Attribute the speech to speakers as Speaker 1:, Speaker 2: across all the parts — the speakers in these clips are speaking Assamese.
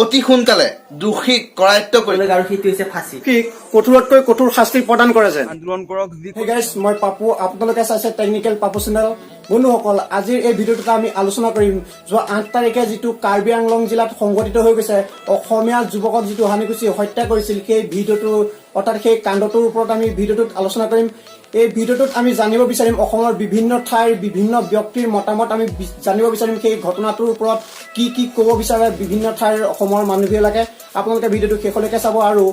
Speaker 1: অতি সোনকালে দোষীক কৰায়ত্ব কৰি
Speaker 2: আৰু সেইটো হৈছে ফাঁচি।
Speaker 3: কঠোৰতকৈ কঠোৰ শাস্তি প্ৰদান কৰে যেন।
Speaker 4: আন্দোলন কৰক যি
Speaker 3: Hey guys, মই পাপু, আপোনালোকে চাইছে টেকনিকেল পাপু চেনেল। বন্ধুসকল, আজিৰ এই ভিডিঅ'টোত আমি আলোচনা কৰিম যোৱা 8 তাৰিখে যিটো কাৰ্বি আংলং জিলাত সংঘটিত হৈ গৈছে, অসমীয়া যুৱকক যিটো হানি-কুচি হত্যা কৰিছিল, সেই ভিডিঅ'টো অৰ্থাৎ সেই কাণ্ডটোৰ ওপৰত আমি ভিডিঅ'টোত আলোচনা কৰিম। এই ভিডিঅ'টোত আমি জানিব বিচাৰিম অসমৰ বিভিন্ন ঠাইৰ বিভিন্ন ব্যক্তিৰ মতামত। আমি জানিব বিচাৰিম সেই ঘটনাটোৰ ওপৰত কি কি ক'ব বিচাৰে বিভিন্ন ঠাইৰ অসমৰ মানুহবিলাকে। আপোনালোকে ভিডিঅ'টো শেষলৈকে চাব আৰু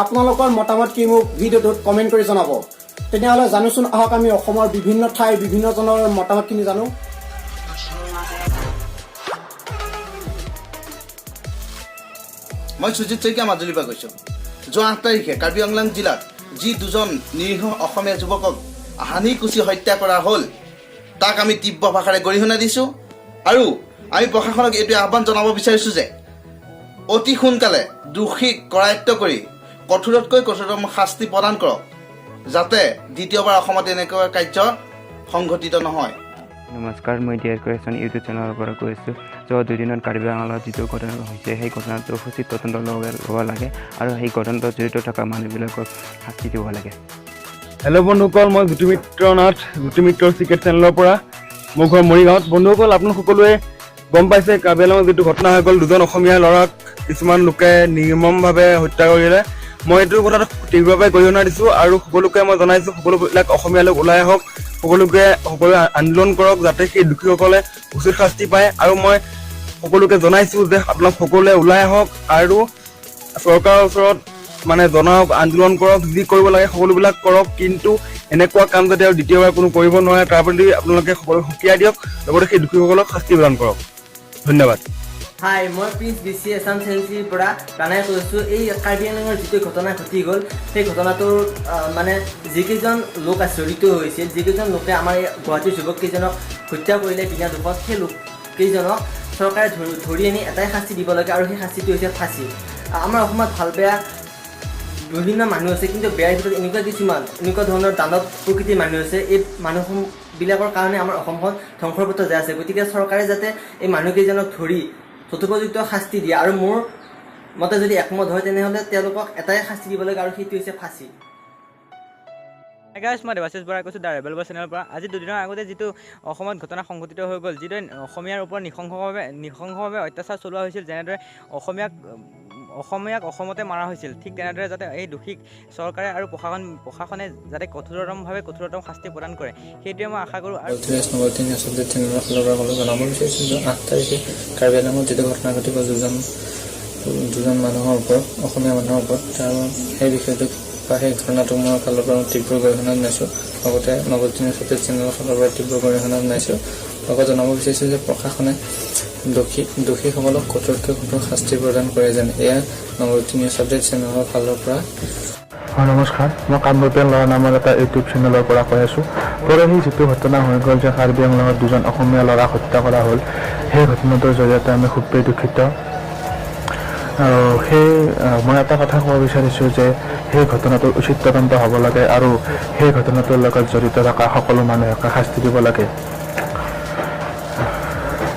Speaker 3: আপোনালোকৰ মতামত কি মোক ভিডিঅ'টোত কমেণ্ট কৰি জনাব। তেনেহ'লে জানোচোন আহক, আমি অসমৰ বিভিন্ন ঠাইৰ বিভিন্নজনৰ মতামতখিনি জানো।
Speaker 1: মই সুজিত শইকীয়া, মাজুলীৰ পৰা কৈছোঁ। যোৱা 8 তাৰিখে কাৰ্বি আংলং জিলাত যি দুজন নিৰীহ অসমীয়া যুৱকক হানি কুচি হত্যা কৰা হ'ল, তাক আমি তীব্ৰ ভাষাৰে গৰিহণা দিছোঁ আৰু আমি প্ৰশাসনক এইটোৱে আহ্বান জনাব বিচাৰিছোঁ যে অতি সোনকালে দোষীক কৰায়ত্ব কৰি কঠোৰতকৈ কঠোৰতম শাস্তি প্ৰদান কৰক, যাতে দ্বিতীয়বাৰ অসমত এনেকুৱা কাৰ্য সংঘটিত নহয়।
Speaker 5: নমস্কাৰ, মই ডি আৰ ক্ৰিয়েশ্যন ইউটিউব চেনেলৰ পৰা কৈ আছোঁ। যোৱা দুদিনত কাৰ্বি আংলঙত যিটো ঘটনা হৈছে, সেই ঘটনাটো উচিত তদন্ত ল'ব লাগে আৰু সেই ঘটনাটোত জড়িত থকা মানুহবিলাকক শাস্তি দিব লাগে।
Speaker 4: হেল্ল' বন্ধুসকল, মই জ্যোতিমিত্ৰ নাথ, জ্যোতিমিত্ৰৰ চিক্ৰেট চেনেলৰ পৰা। মোৰ ঘৰ মৰিগাঁৱত। বন্ধুসকল, আপোনালোক সকলোৱে গম পাইছে কাৰ্বি আংলঙত যিটো ঘটনা হৈ গ'ল, দুজন অসমীয়া ল'ৰাক কিছুমান লোকে নিৰ্মমভাৱে হত্যা কৰিলে। মই এইটো কথাটো তীব্ৰভাৱে গৰিহণা দিছোঁ আৰু সকলোকে মই জনাইছোঁ, সকলোবিলাক অসমীয়া লোক ওলাই আহক, সকলোৱে আন্দোলন কৰক, যাতে সেই দোষীসকলে উচিত শাস্তি পায়। আৰু মই সকলোকে জনাইছোঁ যে আপোনালোক সকলোৱে ওলাই আহক আৰু চৰকাৰৰ ওচৰত জনাওক, আন্দোলন কৰক, যি কৰিব লাগে সকলোবিলাক কৰক। কিন্তু এনেকুৱা কাম যাতে আৰু দ্বিতীয়বাৰ কোনো কৰিব নোৱাৰে, তাৰ প্ৰতি আপোনালোকে সকলো সকীয়াই দিয়ক, লগতে সেই দোষীসকলক শাস্তি প্ৰদান কৰক। ধন্যবাদ।
Speaker 2: হাই, মই প্ৰিন্স বি চি এছাম চেঞ্চিৰ পৰা প্ৰণয় কৈছোঁ। এই কাৰ্বি আংলঙৰ যিটো ঘটনা ঘটি গ'ল, সেই ঘটনাটোৰ যিকেইজন লোক জড়িত হৈছিল, যিকেইজন লোকে আমাৰ এই গুৱাহাটীৰ যুৱককেইজনক হত্যা কৰিলে বিনা দোষত, সেই লোককেইজনক চৰকাৰে ধৰি আনি এটাই শাস্তি দিব লাগে আৰু সেই শাস্তিটো হৈছে ফাঁচি। আমাৰ অসমত ভাল বেয়া বিভিন্ন মানুহ আছে, কিন্তু বেয়াৰ ভিতৰত এনেকুৱা কিছুমান এনেকুৱা ধৰণৰ দানৱ প্ৰকৃতিৰ মানুহ আছে। এই মানুহবিলাকৰ কাৰণে আমাৰ অসমখন ধ্বংসৰ পথত যাই আছে। গতিকে চৰকাৰে যাতে এই মানুহকেইজনক ধৰি যথোপযুক্ত শাস্তি দিয়ে আৰু মোৰ মতে যদি একমত হয়, তেনেহ'লে তেওঁলোকক এটাই শাস্তি দিব লাগে আৰু সেইটো হৈছে ফাঁচি।
Speaker 6: গাইছ, মই দেৱাশিষ বৰাই কৈছোঁ the rebel বয় চেনেলৰ পৰা। আজি দুদিনৰ আগতে যিটো অসমত ঘটনা সংঘটিত হৈ গ'ল, যিদৰে অসমীয়াৰ ওপৰত নৃশংসভাৱে অত্যাচাৰ চলোৱা হৈছিল, যেনেদৰে অসমীয়াক অসমতে মাৰা হৈছিল, ঠিক তেনেদৰে যাতে এই দোষীক চৰকাৰে আৰু প্ৰশাসনে যাতে কঠোৰতম শাস্তি প্ৰদান কৰে, সেইটোৱে মই আশা কৰোঁ। আৰু
Speaker 7: নৱজ্যোতি নিউজ আপডেট চেনেলৰ ফালৰ পৰা ক'লোঁ, জনাব বিচাৰিছোঁ যে 8 তাৰিখে কাৰ্বি আংলঙত যিটো ঘটনা ঘটিব দুজন মানুহৰ ওপৰত, অসমীয়া মানুহৰ ওপৰত, তাৰ সেই বিষয়টোক বা সেই ঘটনাটোক মোৰ ফালৰ পৰা তীব্ৰ গৰিহণা জনাইছোঁ। লগতে নৱজ্যোতি নিউজ আপডেট চেনেলৰ ফালৰ পৰা তীব্ৰ গৰিহণা জনাইছোঁ। লগত জনাব বিচাৰিছোঁ যে প্ৰশাসনে দোষীসকলক কঠোৰতকৈ কঠোৰ শাস্তি প্ৰদান কৰে যেন, এয়া নৱজ্যোতি নিউজ আপডেট চেনেলৰ ফালৰ পৰা।
Speaker 8: হয়, নমস্কাৰ, মই কামৰূপীয়ান ল'ৰা নামৰ এটা ইউটিউব চেনেলৰ পৰা কৈ আছোঁ। পৰহি যিটো ঘটনা হৈ গ'ল যে কাৰ্বি আংলঙত দুজন অসমীয়া ল'ৰাক হত্যা কৰা হ'ল, সেই ঘটনাটোৰ জৰিয়তে আমি খুবেই দুখিত। আৰু মই এটা কথা ক'ব বিচাৰিছোঁ যে সেই ঘটনাটোৰ উচিত তদন্ত হ'ব লাগে আৰু সেই ঘটনাটোৰ লগত জড়িত থকা সকলো মানুহকে শাস্তি দিব লাগে।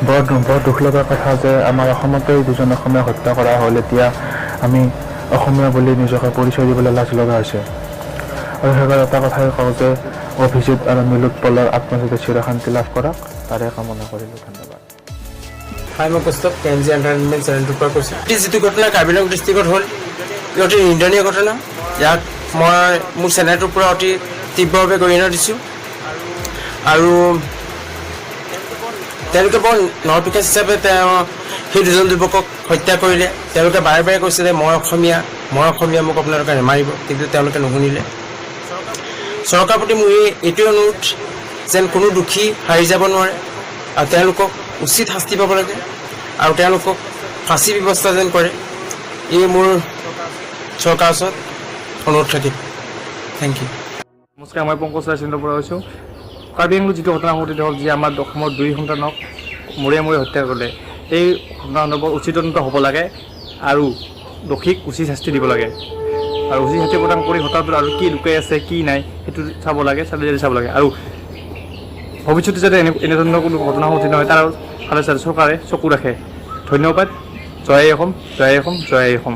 Speaker 8: বৰ বৰ দুখ লগা কথা যে আমাৰ অসমতেই দুজন অসমীয়াক হত্যা কৰা হ'ল। এতিয়া আমি অসমীয়া বুলি নিজকে পৰিচয় দিবলৈ লাজ লগা হৈছে। আৰু শেষত এটা কথাই কওঁ যে অভিজিত আৰু নীলোৎপলৰ আত্মা যাতে চিৰশান্তি লাভ কৰক, তাৰে কামনা কৰিলোঁ। ধন্যবাদ।
Speaker 9: হাই, মই Kaustav, K M G entertainment চেনেলটোৰ পৰা কৈছোঁ। এই যিটো ঘটনা কাৰ্বি আংলং ডিষ্ট্ৰিক্টত হ'ল, ই অতি নিন্দনীয় ঘটনা। ইয়াক মই মোৰ চেনেলটোৰ পৰা অতি তীব্ৰভাৱে গৰিহণা দিছোঁ। আৰু তেওঁলোকে বৰ নৰপিশাচ হিচাপে তেওঁ সেই দুজন যুৱকক হত্যা কৰিলে। তেওঁলোকে বাৰে বাৰে কৈছিলে, মই অসমীয়া, মই অসমীয়া, মোক আপোনালোকে নেমাৰিব। কিন্তু তেওঁলোকে নুশুনিলে। চৰকাৰৰ প্ৰতি মোৰ এইটোৱে অনুৰোধ যেন কোনো দোষী সাৰি যাব নোৱাৰে আৰু তেওঁলোকক উচিত শাস্তি পাব লাগে আৰু তেওঁলোকক ফাঁচি ব্যৱস্থা যেন কৰে, এই মোৰ চৰকাৰৰ ওচৰত অনুৰোধ থাকিল। Thank you.
Speaker 10: নমস্কাৰ, মই পংকজ ৰায় চেনেলৰ পৰা কৈছোঁ। কাৰ্বি আংলঙত যিটো ঘটনা সংঘটিত হ'ল, যি আমাৰ অসমৰ দুই সন্তানক মূৰে মূৰে হত্যা কৰিলে, এই ঘটনা সন্দৰ্ভত উচিত তদন্ত হ'ব লাগে আৰু দোষীক উচিত শাস্তি দিব লাগে। আৰু উচিত শাস্তি প্ৰদান কৰি ঘটনাটোত আৰু কি লুকাই আছে কি নাই, সেইটো চাব লাগে, চালি জাৰি চাব লাগে। আৰু ভৱিষ্যতে যাতে এনেধৰণৰ কোনো ঘটনা সংঘটিত নহয়, তাৰ ফালে যাতে চৰকাৰে চকু ৰাখে। ধন্যবাদ, জয়। জয় আই অসম, জয় আই অসম, জয় আই অসম।